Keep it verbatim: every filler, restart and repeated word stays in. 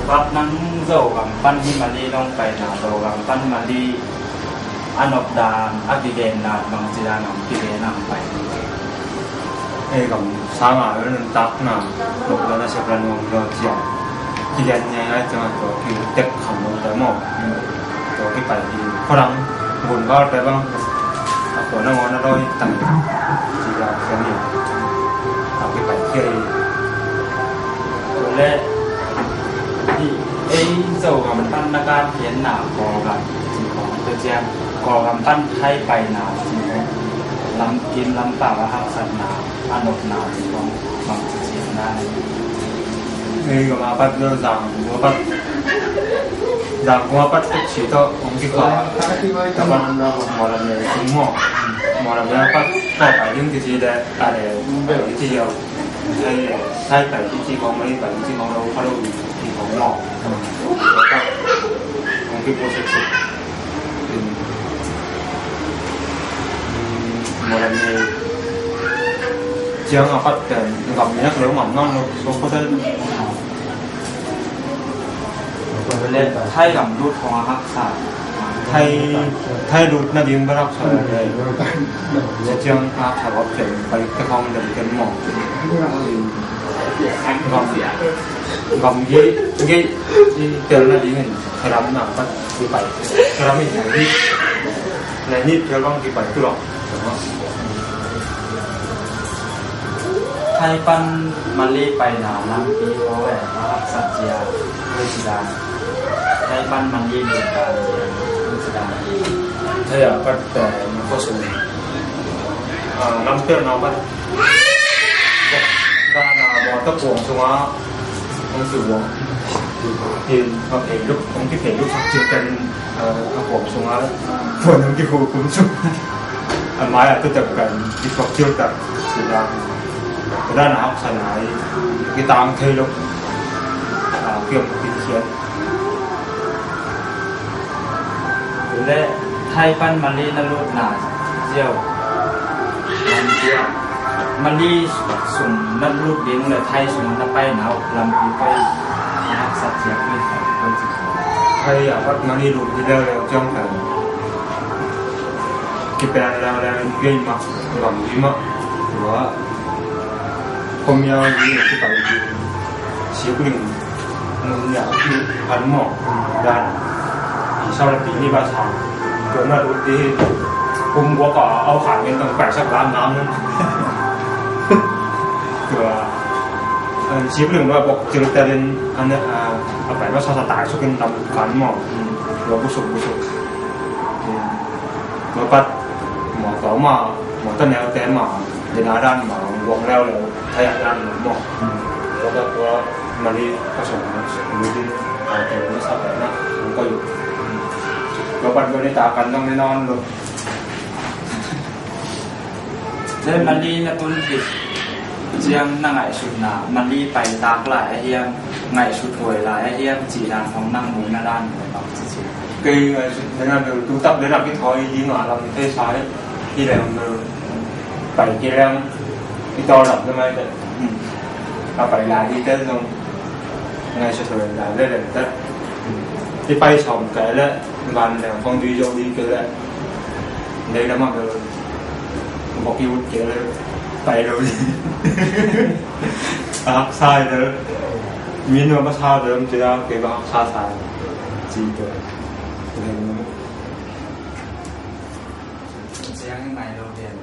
Pat nang Zogam pan hih Mali nong paina, Zogam pan Mali a nop dan, a kigen dan bangci dan a kigen a pai? Ei gam sanga nuntakna nop dan a sep dan nuam lo ciang kigen ngai ngai ciang a tua kitek kham lo te maw. Tua kipai hi khuadang gun gal te bang a khuan a ngawn a dawi tang ci dan ciang hi. Tua kipai hi. Tua le hih ei Zogam pan na kan hianna Kawlgam ci khong, tua ciang Kawlgam pan Thai paina ci khong, lam kim lam pau a haksatna, a nopna ci khong bangci ci na? Ei gam a pat lo Zangkua pat, Zangkua pat tek ci tawh hong kikha. Ka pat mawlam ne tung maw. Mawlam ne pat tawh pai ding kici le a le pai kici hiau. Thai, Thai pai kici khong, Mali pai kici khong lo, kha lo kici khong maw. Hong kipu sik sik. Mawlam ne ciang a pat pen gam miak lo ngam nang lo, so ko te. Thai gam lut khong a haksa. Thai, Thai lut nading bel haksa le. Ciang a haksa bak pen pai te khong dem ken maw. Gam, gam gei, gei i tel nading in Thai lam na pat kipai. Thai lam in Thai lam. Lai nit tel bang kipai tu lo. Thai pan Mali paina lampi khawng e, a haksat zia, hoi ci dan. Thai pan Mali lut dan zia, hoi ci dan. Thai a pat, eh, na khua sung, ah, lampi na pat, dan a mawtaw kuang sungah hong subuang. In a phei luk, hong kiphei luk sak cil kan, a kuam sungah puan hong kihukum sung. A mai-ah tutak kan kisuak cil tak sila. Tua dan a haksa nai, kitang thei lo. A kiam kithiat. Tua leh Thai pan Mali na lutna ziau, lampi ah Mali sung na lut ding leh Thai sung na paina uh lampi koi a haksat ziau, koi, koi ci. Thai a pat Mali lut hi leuleu ciang khan kipian leuleu in gei mah, gam gei mah. Tua Khawmia ni kipai hi. Sikling mun ya ki han maw. Dan i sau le pi ni ba sa. Tua na lut dih hi. Kum gua ka au khan ngen tang pai sak lam lam nan. Tua, an sikling ba bok cil telin an, a, a pai ba sa sa tai sukin tam kan maw. Tua busuk busuk. Tua pat maw, tua maw. Mawtaw neute mah, dena dan mah, guang leuleu, Thai a dan mah maw. Tua ka tua Mali ka sung, Mali din, a, tua masa pen na, hong koih uh. Tua pat tua ni ta kan dong ni nawn lo. Tua Mali na tun khit ciang na ngaihsutna, Mali pai tak lai a hiam, ngaihsut huai lai a hiam, cih dan hong nang mu na dan mah bang ci ci. Kei ngaihsut dena tu tak dena kithawi ding a lam thei sa hi. Hi leng pai kei leng i tawldam na mai te. A pai lai hi te zong ngaihsut leng lai le leng te. I pai sawm kei le van leng kong dui zo ding kei le lei lam a bel bok i ut kei le pai lo ding. A haksa hi te. Mi nuam a sa te om cia kei ba haksa sa ci te. Ciang hi ngai lo den.